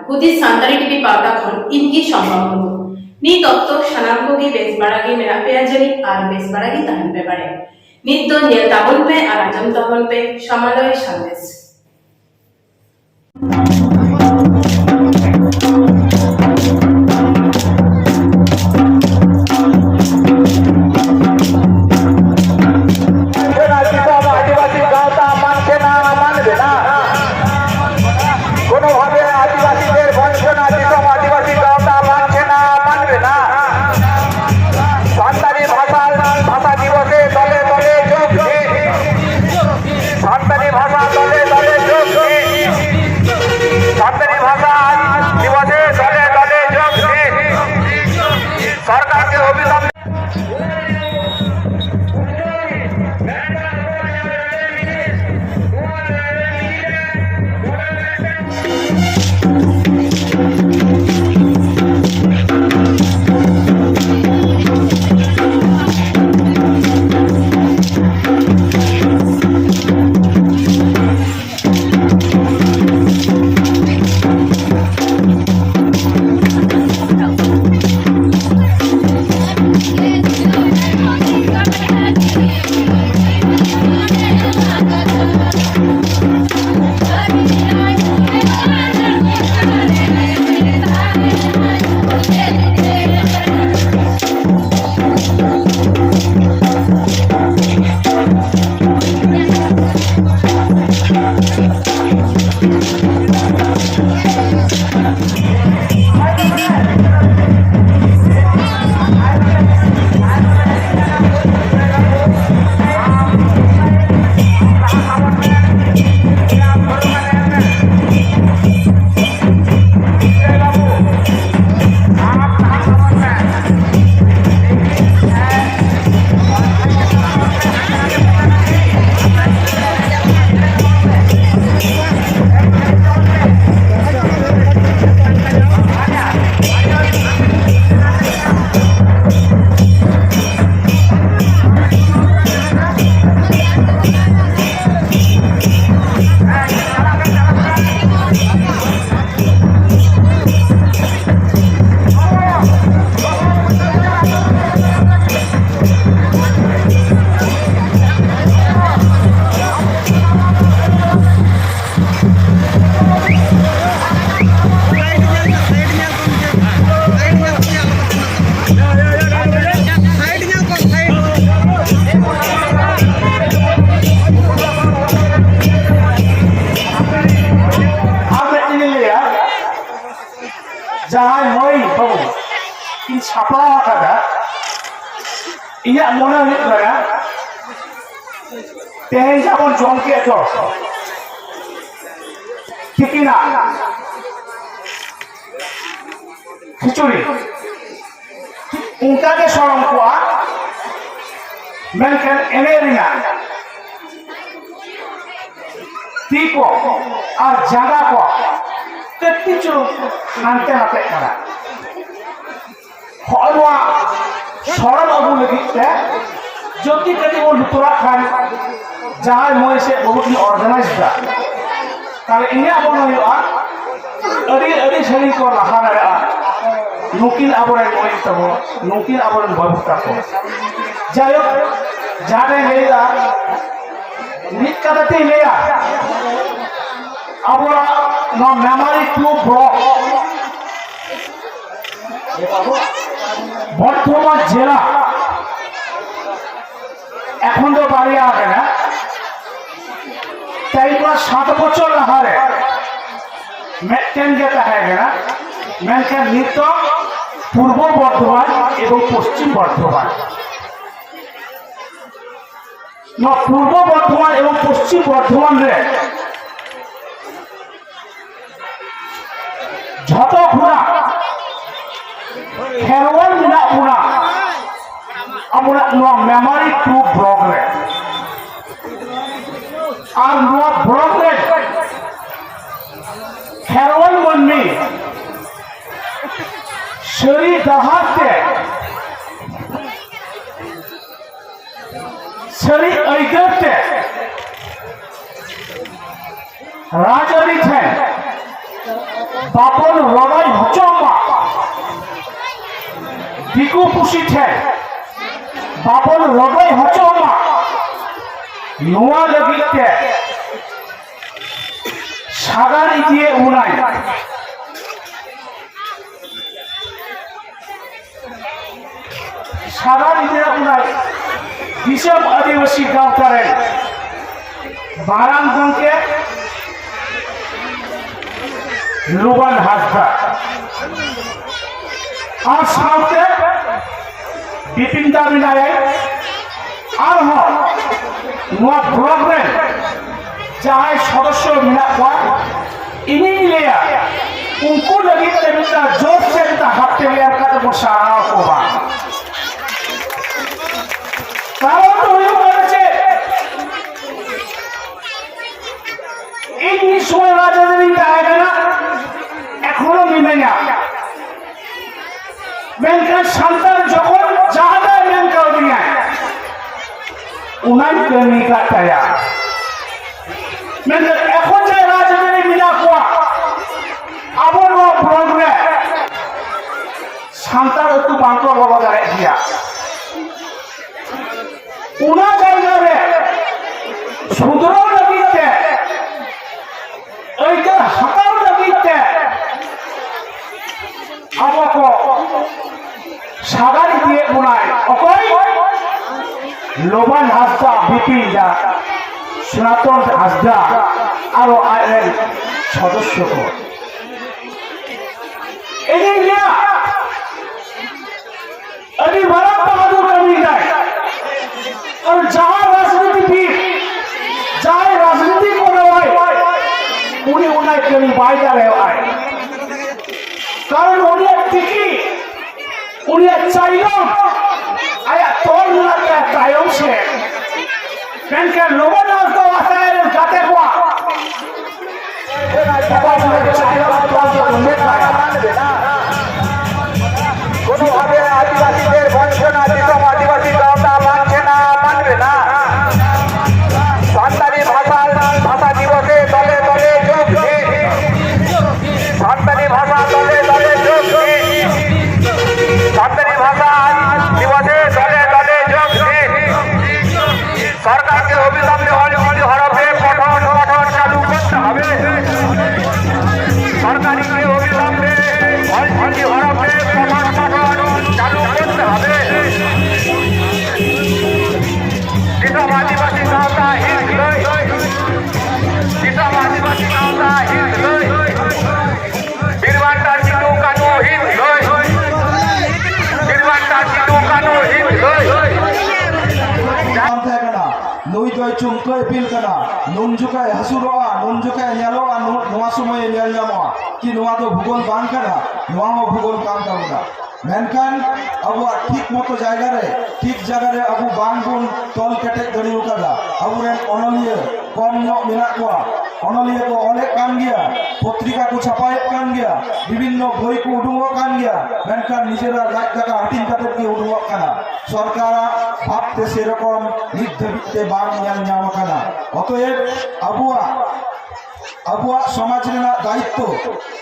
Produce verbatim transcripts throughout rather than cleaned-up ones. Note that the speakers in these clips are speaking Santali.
ᱦᱩᱫᱤᱥ ᱥᱟᱱᱛᱟᱲᱤ ᱴᱤᱵᱷᱤ ᱯᱟᱦᱴᱟ ᱠᱷᱚᱱ ᱤᱧ ᱜᱮ ᱥᱚᱢᱵᱟ ᱢᱩᱨᱢᱩ᱾ ᱱᱤᱛ ᱚᱠᱛᱚ ᱥᱟᱱᱟᱢ ᱠᱚᱜᱮ ᱵᱮᱥ ᱵᱟᱲᱟ ᱜᱮ ᱢᱮᱱᱟᱜ ᱯᱮᱭᱟ ᱡᱟᱹᱱᱤᱡ ᱟᱨ ᱵᱮᱥ ᱵᱟᱲᱟ ᱜᱮ ᱛᱟᱦᱮᱱ ᱯᱮ ᱵᱟᱲᱮ᱾ ᱱᱤᱛ ᱫᱚ ᱧᱮᱞ ᱛᱟᱵᱚᱱ ᱯᱮ ᱟᱨ ᱟᱸᱡᱚᱢ ᱛᱟᱵᱚᱱ ᱯᱮ ᱥᱟᱢᱟᱞᱚᱭ ᱥᱟᱸᱫᱮᱥ᱾ ᱟᱹᱫᱤᱵᱟᱹᱥᱤ ᱜᱟᱶᱛᱟ ᱢᱟᱱ ᱥᱮᱱᱟ ᱢᱟᱱ ᱵᱮᱱᱟ᱾ ᱠᱳᱱᱳᱵᱷᱟᱵᱮ ᱟᱹᱫᱤᱵᱟᱹᱥᱤ ᱛᱮ ᱵᱚᱧᱪᱚᱱᱟ ᱫᱤᱥᱚᱢ ᱟᱹᱫᱤᱵᱟᱹᱥᱤ ᱜᱟᱶᱛᱟ ᱢᱟᱱ ᱪᱮᱱᱟ ᱢᱟᱱ ᱵᱮᱱᱟ᱾ ᱥᱟᱱᱛᱟᱲᱤ ᱵᱷᱟᱥᱟ, ᱵᱷᱟᱥᱟ ᱫᱤᱵᱚᱥᱮ ᱫᱚᱞᱮ ᱫᱚᱞᱮ ᱡᱳᱜᱽ ᱫᱤᱱ᱾ ᱥᱟᱱᱛᱟᱲᱤ ᱵᱷᱟᱥᱟ ᱫᱚᱞᱮ ᱫᱚᱞᱮ ᱡᱳᱜᱽ ᱫᱤᱱ᱾ ᱡᱟᱦᱟᱸᱭ ᱢᱟᱹᱭ ᱵᱟᱹᱵᱩ ᱤᱧ ᱥᱟᱯᱲᱟᱣ ᱟᱠᱟᱫᱟ, ᱤᱧᱟᱹᱜ ᱢᱚᱱᱮ ᱦᱩᱭᱩᱜ ᱠᱟᱱᱟ ᱛᱮᱦᱮᱧ ᱡᱟᱦᱟᱸ ᱵᱚᱱ ᱡᱚᱢ ᱠᱮᱫ ᱫᱚ ᱛᱤᱠᱤᱱᱟᱜ ᱠᱷᱤᱪᱩᱲᱤ, ᱚᱱᱠᱟ ᱜᱮ ᱥᱚᱲᱚᱢ ᱠᱚᱜᱼᱟ, ᱢᱮᱱᱠᱷᱟᱱ ᱮᱱᱮᱡ ᱨᱮᱱᱟᱜ ᱛᱤ ᱠᱚ ᱟᱨ ᱡᱟᱸᱜᱟ ᱠᱚ ᱠᱟᱹᱴᱤᱡ ᱪᱩᱞᱩᱝ ᱦᱟᱱᱛᱮ ᱱᱟᱛᱮᱜ ᱠᱟᱱᱟ᱾ ᱦᱚᱸᱜᱼᱚ ᱱᱚᱣᱟ ᱥᱚᱲᱚᱢ ᱟᱹᱜᱩ ᱞᱟᱹᱜᱤᱫ ᱛᱮ ᱡᱩᱫᱤ ᱠᱟᱹᱴᱤᱡ ᱵᱚᱱ ᱞᱩᱛᱩᱨᱟᱜ ᱠᱷᱟᱱ, ᱡᱟᱦᱟᱸᱭ ᱢᱟᱹᱭ ᱥᱮ ᱵᱟᱹᱵᱩ ᱠᱤᱱ organize ᱫᱟ, ᱛᱟᱦᱞᱮ ᱤᱧᱟᱹᱜ ᱢᱚᱱᱮ ᱦᱩᱭᱩᱜᱼᱟ ᱟᱹᱰᱤ, ᱟᱹᱰᱤ ᱥᱟᱺᱜᱤᱧ ᱠᱚ ᱞᱟᱦᱟ ᱫᱟᱲᱮᱭᱟᱜᱼᱟ ᱱᱩᱠᱤᱱ ᱟᱵᱚᱨᱮᱱ ᱢᱟᱹᱭ ᱛᱟᱠᱚ, ᱱᱩᱠᱤᱱ ᱟᱵᱚᱨᱮᱱ ᱵᱟᱹᱵᱩ ᱛᱟᱠᱚ᱾ ᱡᱟᱭᱦᱳᱠ, ᱡᱟᱦᱟᱸᱴᱟᱜ ᱤᱧ ᱞᱟᱹᱭᱫᱟ, ᱢᱤᱫ ᱠᱟᱛᱷᱟ ᱛᱮᱧ ᱞᱟᱹᱭᱟ, ᱟᱵᱚᱣᱟᱜ ᱱᱚᱣᱟ ᱢᱮᱢᱟᱨᱤ ᱴᱩ ᱵᱞᱚᱠ ᱵᱚᱨᱫᱷᱚᱢᱟᱱ ᱡᱮᱞᱟ ᱮᱠᱷᱚᱱ ᱫᱚ ᱵᱟᱨᱭᱟ ᱟᱠᱟᱱᱟ᱾ ᱛᱟᱭ ᱠᱚᱲᱟ ᱥᱟᱛ ᱵᱚᱪᱷᱚᱨ ᱞᱟᱦᱟᱨᱮ ᱢᱤᱫᱴᱮᱱ ᱜᱮ ᱛᱟᱦᱮᱸ ᱠᱟᱱᱟ, ᱢᱮᱱᱠᱷᱟᱱ ᱱᱤᱛᱚᱜ ᱯᱩᱨᱵᱚ ᱵᱚᱨᱫᱷᱚᱢᱟᱱ ᱮᱵᱚᱝ ᱯᱚᱥᱪᱤᱢ ᱵᱚᱨᱫᱷᱚᱢᱟᱱ, ᱱᱚᱣᱟ ᱯᱩᱨᱵᱚ ᱵᱚᱨᱫᱷᱚᱢᱟᱱ ᱮᱵᱚᱝ ᱯᱚᱥᱪᱤᱢ ᱵᱚᱨᱫᱷᱚᱢᱟᱱ ᱨᱮ ᱡᱷᱚᱛᱚ ᱠᱷᱚᱱᱟᱜ ᱠᱷᱮᱨᱣᱟᱞ ᱢᱮᱱᱟᱜ ᱵᱚᱱᱟ ᱟᱵᱚᱱᱟᱜ ᱱᱚᱣᱟ ᱢᱮᱢᱟᱨᱤ ᱴᱩ ᱵᱞᱚᱠ ᱨᱮ᱾ ᱟᱨ ᱱᱚᱣᱟ ᱵᱞᱚᱠ ᱨᱮ ᱠᱷᱮᱨᱣᱟᱞ ᱢᱟᱹᱱᱢᱤ ᱥᱟᱹᱨᱤ ᱰᱟᱦᱟᱨ ᱛᱮ, ᱥᱟᱹᱨᱤ ᱟᱹᱭᱫᱟᱹᱨ ᱛᱮ ᱨᱟᱡᱽᱟᱹᱨᱤ ᱴᱷᱮᱱ ᱵᱟᱵᱚᱱ ᱨᱚᱰᱚᱡ ᱦᱚᱪᱚᱜ ᱢᱟ, ᱫᱤᱠᱩ ᱯᱩᱥᱤ ᱴᱷᱮᱱ ᱵᱟᱵᱚᱱ ᱨᱚᱰᱚᱡ ᱦᱚᱪᱚᱜ ᱢᱟ, ᱱᱚᱣᱟ ᱞᱟᱹᱜᱤᱫ ᱛᱮ ᱥᱟᱜᱟᱲ ᱤᱫᱤᱭᱮᱫ ᱵᱚᱱᱟᱭ᱾ ᱥᱟᱜᱟᱲ ᱤᱫᱤᱭᱮᱫ ᱵᱚᱱᱟᱭ ᱫᱤᱥᱚᱢ ᱟᱹᱫᱤᱵᱟᱹᱥᱤ ᱜᱟᱶᱛᱟ ᱨᱮᱱ ᱢᱟᱨᱟᱝ ᱜᱚᱢᱠᱮ ᱞᱩᱵᱟᱱ ᱦᱟᱸᱥᱫᱟ᱾ ᱟᱨ ᱥᱟᱶᱛᱮ ᱵᱤᱯᱤᱱ ᱫᱟ ᱢᱮᱱᱟᱭᱟ᱾ ᱟᱨᱦᱚᱸ ᱱᱚᱣᱟ ᱵᱞᱚᱠ ᱨᱮ ᱡᱟᱦᱟᱸᱭ ᱥᱚᱫᱚᱥᱥᱚ ᱢᱮᱱᱟᱜ ᱠᱚᱣᱟ, ᱤᱧᱤᱧ ᱞᱟᱹᱭᱟ, ᱩᱱᱠᱩ ᱞᱟᱹᱜᱤᱫ ᱛᱮ ᱢᱤᱫᱴᱟᱝ ᱡᱳᱨ ᱥᱮ ᱢᱤᱫᱴᱟᱝ ᱦᱟᱛᱛᱟᱲᱤ ᱮᱢ ᱠᱟᱛᱮ ᱵᱚᱱ ᱥᱟᱨᱦᱟᱣ ᱠᱚᱣᱟ᱾ ᱠᱟᱨᱚᱱ ᱫᱚ ᱦᱩᱭᱩᱜ ᱠᱟᱱᱟ ᱪᱮᱫ? ᱤᱧ ᱢᱤᱫ ᱥᱚᱢᱚᱭ ᱨᱟᱡᱽᱟᱹᱨᱤ ᱨᱤᱧ ᱛᱟᱦᱮᱸ ᱠᱟᱱᱟ, ᱮᱠᱷᱚᱱᱳ ᱢᱤᱱᱟᱹᱧᱟ᱾ ᱢᱮᱱᱠᱷᱟᱱ ᱥᱟᱱᱛᱟᱲ ᱡᱚᱠᱷᱚᱱ ᱡᱟᱦᱟᱸᱴᱟᱜ ᱢᱮᱱ ᱠᱟᱣᱫᱤᱧᱟᱭ, ᱚᱱᱟᱧ ᱠᱟᱹᱢᱤ ᱠᱟᱫ ᱛᱟᱭᱟ᱾ ᱢᱮᱱᱠᱷᱟᱱ ᱮᱠᱷᱚᱱ ᱡᱟᱦᱟᱸᱭ ᱨᱟᱡᱽᱟᱹᱨᱤ ᱨᱮ ᱢᱮᱱᱟᱜ ᱠᱚᱣᱟ, ᱟᱵᱚ ᱱᱚᱣᱟ ᱯᱚᱱᱚᱛ ᱨᱮ ᱥᱟᱱᱛᱟᱲ ᱟᱹᱛᱩ ᱵᱟᱝᱠᱚ ᱵᱚᱞᱚ ᱫᱟᱲᱮᱭᱟᱜ ᱜᱮᱭᱟ᱾ ᱚᱱᱟ ᱡᱟᱭᱜᱟ ᱨᱮ ᱥᱩᱫᱷᱨᱟᱹᱣ ᱞᱟᱹᱜᱤᱫ ᱛᱮ, ᱟᱹᱭᱫᱟᱹᱨ ᱦᱟᱛᱟᱣ ᱞᱟᱹᱜᱤᱫ ᱛᱮ ᱟᱵᱚ ᱠᱚ ᱥᱟᱜᱟᱲ ᱤᱫᱤᱭᱮᱫ ᱵᱚᱱᱟᱭ᱾ ᱚᱠᱚᱭ? ᱞᱚᱵᱟᱱ ᱦᱟᱸᱥᱫᱟ, ᱵᱤᱯᱤᱱ ᱫᱟ, ᱥᱚᱱᱟᱛᱚᱱ ᱦᱟᱸᱥᱫᱟ, ᱟᱨᱚ ᱟᱡ ᱨᱮᱱ ᱥᱚᱫᱚᱥᱥᱚ ᱠᱚ᱾ ᱤᱧᱤᱧ ᱞᱟᱹᱭᱟ, ᱟᱹᱰᱤ ᱢᱟᱨᱟᱝ ᱵᱟᱦᱟᱫᱩᱨ ᱠᱟᱹᱢᱤᱭᱮᱫᱟᱭ᱾ ᱟᱨ ᱡᱟᱦᱟᱸ ᱨᱟᱡᱽᱱᱤᱛᱤᱵᱤᱫ, ᱡᱟᱦᱟᱸᱭ ᱨᱟᱡᱽᱱᱤᱛᱤ ᱠᱚᱨᱟᱣᱟᱭ, ᱩᱱᱤ ᱚᱱᱟ ᱠᱟᱹᱢᱤ ᱵᱟᱭ ᱫᱟᱲᱮᱭᱟᱜᱼᱟᱭ᱾ ᱠᱟᱨᱚᱱ ᱩᱱᱤᱭᱟᱜ ᱛᱤᱠᱤ, ᱩᱱᱤᱭᱟᱜ ᱪᱟᱭᱞᱚᱢ, ᱟᱭᱟᱜ ᱛᱚᱞ ᱢᱮᱱᱟᱜ ᱛᱟᱭᱟ ᱛᱟᱭᱚᱢ ᱥᱮᱫ᱾ ᱢᱮᱱᱠᱷᱟᱱ ᱞᱚᱵᱚᱱ ᱦᱟᱸᱥᱫᱟ ᱟᱥᱟᱭ ᱨᱮᱱ ᱜᱟᱛᱮ ᱠᱚᱣᱟᱜ ᱠᱳᱱᱳ ᱵᱷᱟᱵᱮ ᱟᱹᱫᱤᱵᱟᱹᱥᱤ ᱛᱮ ᱵᱚᱧᱪᱚᱱᱟ, ᱫᱤᱥᱚᱢ ᱟᱹᱫᱤᱵᱟᱹᱥᱤ ᱜᱟᱶᱛᱟ ᱵᱟᱧᱪᱮᱱᱟ ᱢᱟᱱᱵᱮᱱᱟ᱾ ᱥᱟᱱᱛᱟᱲᱤ ᱵᱷᱟᱥᱟ, ᱵᱷᱟᱥᱟ ᱫᱤᱵᱚᱥᱮ ᱫᱚᱞᱮ ᱫᱚᱞᱮ ᱡᱳᱜᱽ ᱫᱤᱱ᱾ ᱥᱟᱱᱛᱟᱲᱤ ᱵᱷᱟᱥᱟ ᱫᱚᱞᱮ ᱫᱚᱞᱮ ᱡᱳᱜᱽ ᱫᱤᱱ᱾ ᱥᱟᱱᱛᱟᱲᱤ ᱵᱷᱟᱥᱟ ᱫᱤᱵᱚᱥᱮ ᱫᱚᱞᱮ ᱫᱚᱞᱮ ᱡᱳᱜᱽ ᱫᱤᱱ᱾ সরকারকে অবিলম্বে অল চিকি হরফে পঠন পাঠন চালু করতে হবে। সরকারকে অবিলম্বে অল চিকি হরফে পঠন পাঠন চালু করতে হবে। দিশা আদিবাসী সংস্থা হিন্দ লই। দিশা আদিবাসী সংস্থা হিন্দ লই। বীরবান্তা চিটু ᱪᱩᱢᱠᱟᱹ ᱤᱯᱤᱞ ᱠᱟᱱᱟ, ᱱᱩᱱ ᱡᱚᱠᱷᱟᱡ ᱦᱟᱹᱥᱩᱨᱚᱜᱼᱟ, ᱱᱩᱱ ᱡᱚᱠᱷᱟᱡ ᱧᱮᱞᱚᱜᱼᱟ, ᱱᱚᱣᱟ ᱥᱚᱢᱚᱭᱮ ᱧᱮᱞ ᱧᱟᱢᱚᱜᱼᱟ᱾ ᱠᱤ ᱱᱚᱣᱟ ᱫᱚ ᱵᱷᱩᱜᱳᱞ ᱵᱟᱝ ᱠᱟᱱᱟ? ᱱᱚᱣᱟ ᱦᱚᱸ ᱵᱷᱩᱜᱳᱞ ᱠᱟᱱ ᱛᱟᱵᱚᱱᱟ᱾ ᱢᱮᱱᱠᱷᱟᱱ ᱟᱵᱚᱣᱟᱜ ᱴᱷᱤᱠ ᱢᱚᱛᱚ ᱡᱟᱭᱜᱟ ᱨᱮ, ᱴᱷᱤᱠ ᱡᱟᱭᱜᱟ ᱨᱮ ᱟᱵᱚ ᱵᱟᱝ ᱵᱚᱱ ᱛᱚᱞ ᱠᱮᱴᱮᱡ ᱫᱟᱲᱮ ᱟᱠᱟᱫᱟ᱾ ᱟᱵᱚᱨᱮᱱ ᱚᱱᱚᱞᱤᱭᱟᱹ ᱠᱚᱢ ᱧᱚᱜ ᱢᱮᱱᱟᱜ ᱠᱚᱣᱟ᱾ ᱚᱱᱚᱞᱤᱭᱟᱹ ᱠᱚ ᱚᱞᱮᱫ ᱠᱟᱱ ᱜᱮᱭᱟ, ᱯᱚᱛᱨᱤᱠᱟ ᱠᱚ ᱪᱷᱟᱯᱟᱭᱮᱫ ᱠᱟᱱ ᱜᱮᱭᱟ, ᱵᱤᱵᱷᱤᱱᱱᱚ ᱵᱳᱭ ᱠᱚ ᱩᱰᱩᱝᱚᱜ ᱠᱟᱱ ᱜᱮᱭᱟ, ᱢᱮᱱᱠᱷᱟᱱ ᱱᱤᱡᱮᱨᱟᱜ ᱞᱟᱡ ᱫᱟᱠᱟ ᱦᱟᱹᱴᱤᱧ ᱠᱟᱛᱮ ᱜᱮ ᱩᱰᱩᱝᱚᱜ ᱠᱟᱱᱟ᱾ ᱥᱚᱨᱠᱟᱨᱟᱜ ᱵᱷᱟᱵᱽ ᱛᱮ ᱥᱮᱨᱚᱠᱚᱢ ᱱᱤᱛ ᱫᱷᱟᱹᱵᱤᱡ ᱛᱮ ᱵᱟᱝ ᱧᱮᱞ ᱧᱟᱢ ᱟᱠᱟᱱᱟ᱾ ᱚᱛᱚᱮᱵ ᱟᱵᱚᱣᱟᱜ ᱟᱵᱚᱣᱟᱜ ᱥᱚᱢᱟᱡᱽ ᱨᱮᱱᱟᱜ ᱫᱟᱭᱤᱛᱛᱚ,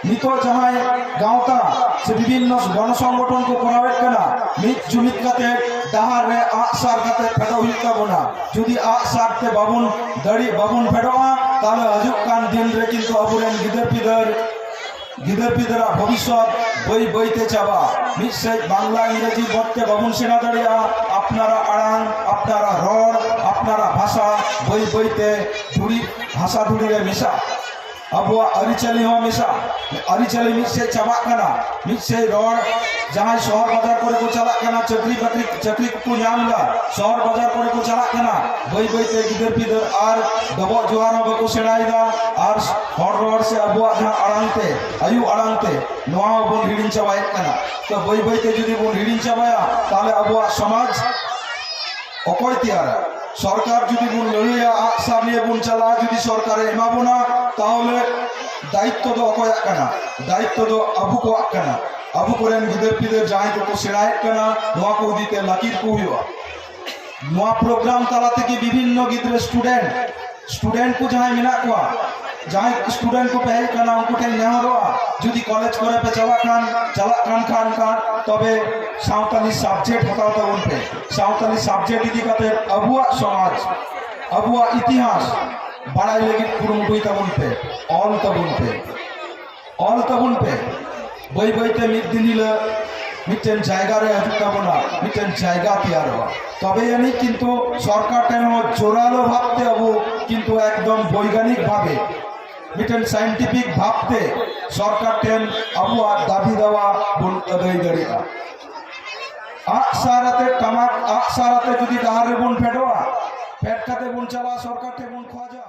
ᱱᱤᱛᱚᱜ ᱡᱟᱦᱟᱸᱭ ᱜᱟᱶᱛᱟ ᱥᱮ ᱵᱤᱵᱷᱤᱱᱱᱚ ᱜᱚᱱᱚ ᱥᱚᱝᱜᱚᱴᱷᱚᱱ ᱠᱚ ᱠᱚᱨᱟᱣᱮᱫ ᱠᱟᱱᱟ, ᱢᱤᱫ ᱡᱩᱢᱤᱫ ᱠᱟᱛᱮ ᱰᱟᱦᱟᱨ ᱨᱮ ᱟᱜ ᱥᱟᱨ ᱠᱟᱛᱮ ᱯᱷᱮᱰᱚᱜ ᱦᱩᱭᱩᱜ ᱛᱟᱵᱚᱱᱟ᱾ ᱡᱩᱫᱤ ᱟᱜ ᱥᱟᱨ ᱛᱮ ᱵᱟᱵᱚᱱ ᱫᱟᱲᱮ, ᱵᱟᱵᱚᱱ ᱯᱷᱮᱰᱚᱜᱼᱟ, ᱛᱟᱦᱚᱞᱮ ᱦᱤᱡᱩᱜ ᱠᱟᱱ ᱫᱤᱱ ᱨᱮ ᱠᱤᱱᱛᱩ ᱟᱵᱚᱨᱮᱱ ᱜᱤᱫᱟᱹᱨ ᱯᱤᱫᱟᱹᱨ ᱜᱤᱫᱟᱹᱨ ᱯᱤᱫᱟᱹᱨᱟᱜ ᱵᱷᱚᱵᱤᱥᱥᱚᱛ ᱵᱟᱹᱭ ᱵᱟᱹᱭ ᱛᱮ ᱪᱟᱵᱟᱜᱼᱟ᱾ ᱢᱤᱫ ᱥᱮᱫ ᱵᱟᱝᱞᱟ ᱤᱝᱨᱮᱡᱤ ᱢᱚᱡᱽ ᱛᱮ ᱵᱟᱵᱚᱱ ᱥᱮᱬᱟ ᱫᱟᱲᱮᱭᱟᱜᱼᱟ, ᱟᱯᱱᱟᱨᱟᱜ ᱟᱲᱟᱝ, ᱟᱯᱱᱟᱨᱟᱜ ᱨᱚᱲ, ᱟᱯᱱᱟᱨᱟᱜ ᱵᱷᱟᱥᱟ ᱵᱟᱹᱭ ᱵᱟᱹᱭ ᱛᱮ ᱫᱷᱩᱲᱤ, ᱦᱟᱥᱟ ᱫᱷᱩᱲᱤ ᱨᱮ ᱢᱮᱥᱟᱜᱼᱟ᱾ ᱟᱵᱚᱣᱟᱜ ᱟᱹᱨᱤᱪᱟᱹᱞᱤ ᱦᱚᱸ ᱢᱮᱥᱟᱜᱼᱟ᱾ ᱟᱹᱨᱤᱪᱟᱹᱞᱤ ᱢᱤᱫ ᱥᱮᱫ ᱪᱟᱵᱟᱜ ᱠᱟᱱᱟ, ᱢᱤᱫ ᱥᱮᱫ ᱨᱚᱲ, ᱡᱟᱦᱟᱸᱭ ᱥᱚᱦᱚᱨ ᱵᱟᱡᱟᱨ ᱠᱚᱨᱮ ᱠᱚ ᱪᱟᱞᱟᱜ ᱠᱟᱱᱟ, ᱪᱟᱹᱠᱨᱤ ᱵᱟᱹᱠᱨᱤ, ᱪᱟᱹᱠᱨᱤ ᱠᱚᱠᱚ ᱧᱟᱢ ᱮᱫᱟ, ᱥᱚᱦᱚᱨ ᱵᱟᱡᱟᱨ ᱠᱚᱨᱮ ᱠᱚ ᱪᱟᱞᱟᱜ ᱠᱟᱱᱟ, ᱵᱟᱹᱭ ᱵᱟᱹᱭ ᱛᱮ ᱜᱤᱫᱟᱹᱨ ᱯᱤᱫᱟᱹᱨ ᱟᱨ ᱰᱚᱵᱚᱜ ᱡᱚᱦᱟᱨ ᱦᱚᱸ ᱵᱟᱠᱚ ᱥᱮᱬᱟᱭᱮᱫᱟ, ᱟᱨ ᱦᱚᱲ ᱨᱚᱲ ᱥᱮ ᱟᱵᱚᱣᱟᱜ ᱡᱟᱦᱟᱸ ᱟᱲᱟᱝ ᱛᱮ, ᱟᱭᱳ ᱟᱲᱟᱝ ᱛᱮ, ᱱᱚᱣᱟ ᱦᱚᱸ ᱵᱚᱱ ᱦᱤᱲᱤᱧ ᱪᱟᱵᱟᱭᱮᱫ ᱠᱟᱱᱟ᱾ ᱛᱚ ᱵᱟᱹᱭ ᱵᱟᱹᱭ ᱛᱮ ᱡᱩᱫᱤ ᱵᱚᱱ ᱦᱤᱲᱤᱧ ᱪᱟᱵᱟᱭᱟ, ᱛᱟᱦᱚᱞᱮ ᱟᱵᱚᱣᱟᱜ ᱥᱚᱢᱟᱡᱽ ᱚᱠᱚᱭ ᱛᱮᱭᱟᱨᱟ? ᱥᱚᱨᱠᱟᱨ ᱡᱩᱫᱤ ᱵᱚᱱ ᱞᱟᱹᱲᱦᱟᱹᱭᱟ, ᱟᱜ ᱥᱟᱨ ᱱᱤᱭᱮ ᱵᱚᱱ ᱪᱟᱞᱟᱜᱼᱟ, ᱡᱩᱫᱤ ᱥᱚᱨᱠᱟᱨᱮ ᱮᱢᱟ ᱵᱚᱱᱟ, ᱛᱟᱦᱚᱞᱮ ᱫᱟᱭᱤᱛᱛᱚ ᱫᱚ ᱚᱠᱚᱭᱟᱜ ᱠᱟᱱᱟ? ᱫᱟᱭᱤᱛᱛᱚ ᱫᱚ ᱟᱵᱚ ᱠᱚᱣᱟᱜ ᱠᱟᱱᱟ᱾ ᱟᱵᱚ ᱠᱚᱨᱮᱱ ᱜᱤᱫᱟᱹᱨ ᱯᱤᱫᱟᱹᱨ ᱡᱟᱦᱟᱸᱭ ᱠᱚᱠᱚ ᱥᱮᱬᱟᱭᱮᱫ ᱠᱟᱱᱟ, ᱱᱚᱣᱟ ᱠᱚ ᱤᱫᱤ ᱛᱮ ᱞᱟᱹᱠᱤᱨ ᱠᱚ ᱦᱩᱭᱩᱜᱼᱟ᱾ ᱱᱚᱣᱟ ᱯᱨᱳᱜᱨᱟᱢ ᱛᱟᱞᱟ ᱛᱮᱜᱮ ᱵᱤᱵᱷᱤᱱᱱᱚ ᱜᱤᱫᱽᱨᱟᱹ, ᱥᱴᱩᱰᱮᱱᱴ, ᱥᱴᱩᱰᱮᱱᱴ ᱠᱚ ᱡᱟᱦᱟᱸᱭ ᱢᱮᱱᱟᱜ ᱠᱚᱣᱟ, ᱡᱟᱦᱟᱸᱭ ᱥᱴᱩᱰᱮᱱᱴ ᱠᱚ ᱯᱮ ᱦᱮᱡ ᱟᱠᱟᱱᱟ, ᱩᱱᱠᱩ ᱴᱷᱮᱱ ᱱᱮᱦᱚᱨᱚᱜᱼᱟ, ᱡᱩᱫᱤ ᱠᱚᱞᱮᱡᱽ ᱠᱚᱨᱮ ᱯᱮ ᱪᱟᱞᱟᱜ ᱠᱷᱟᱱ, ᱪᱟᱞᱟᱜ ᱠᱟᱱ ᱠᱷᱟᱱ ᱠᱷᱟᱱ, ᱛᱚᱵᱮ ᱥᱟᱶᱛᱟᱞᱤ ᱥᱟᱵᱡᱮᱠᱴ ᱦᱟᱛᱟᱣ ᱛᱟᱵᱚᱱ ᱯᱮ᱾ ᱥᱟᱶᱛᱟᱞᱤ ᱥᱟᱵᱡᱮᱠᱴ ᱤᱫᱤ ᱠᱟᱛᱮ ᱟᱵᱚᱣᱟᱜ ᱥᱚᱢᱟᱡᱽ, ᱟᱵᱚᱣᱟᱜ ᱤᱛᱤᱦᱟᱥ ᱵᱟᱲᱟᱭ ᱞᱟᱹᱜᱤᱫ ᱠᱩᱨᱩᱢᱩᱴᱩᱭ ᱛᱟᱵᱚᱱ ᱯᱮ, ᱚᱞ ᱛᱟᱵᱚᱱ ᱯᱮ, ᱚᱞ ᱛᱟᱵᱚᱱ ᱯᱮ᱾ ᱵᱟᱹᱭ ᱵᱟᱹᱭ ᱛᱮ ᱢᱤᱫ ᱫᱤᱱ ᱦᱤᱞᱳᱜ ᱢᱤᱫᱴᱮᱱ ᱡᱟᱭᱜᱟ ᱨᱮ ᱦᱤᱡᱩᱜ ᱛᱟᱵᱚᱱᱟ, ᱢᱤᱫᱴᱮᱱ ᱡᱟᱭᱜᱟ ᱛᱮᱭᱟᱨᱚᱜᱼᱟ᱾ ᱛᱚᱵᱮ ᱟᱹᱱᱤᱡ ᱠᱤᱱᱛᱩ ᱥᱚᱨᱠᱟᱨ ᱴᱷᱮᱱ ᱦᱚᱸ ᱡᱳᱨᱟᱞᱳ ᱵᱷᱟᱵᱽᱛᱮ ᱟᱵᱚ ᱠᱤᱱᱛᱩ ᱮᱠᱫᱚᱢ ᱵᱳᱭᱜᱟᱱᱤᱠ ᱵᱷᱟᱵᱮ, ᱢᱤᱫᱴᱮᱱ ᱥᱟᱭᱮᱱᱴᱤᱯᱷᱤᱠ ᱵᱷᱟᱵᱽᱛᱮ ᱥᱚᱨᱠᱟᱨ ᱴᱷᱮᱱ ᱟᱵᱚᱣᱟᱜ ᱫᱟᱹᱵᱤ ᱫᱟᱣᱟ ᱵᱚᱱ ᱟᱹᱫᱟᱹᱭ ᱫᱟᱲᱮᱭᱟᱜᱼᱟ᱾ ᱟᱜ ᱥᱟᱨ ᱟᱛᱮ, ᱴᱟᱢᱟᱠ ᱟᱜ ᱥᱟᱨ ᱟᱛᱮ ᱡᱩᱫᱤ ᱰᱟᱦᱟᱨ ᱨᱮᱵᱚᱱ ᱯᱷᱮᱰᱚᱜᱼᱟ, ᱯᱷᱮᱰ ᱠᱟᱛᱮ ᱵᱚᱱ ᱪᱟᱞᱟᱜᱼᱟ, ᱥᱚᱨᱠᱟᱨ ᱴᱷᱮᱱ ᱵᱚᱱ ᱠᱷᱚᱡᱚᱜᱼᱟ᱾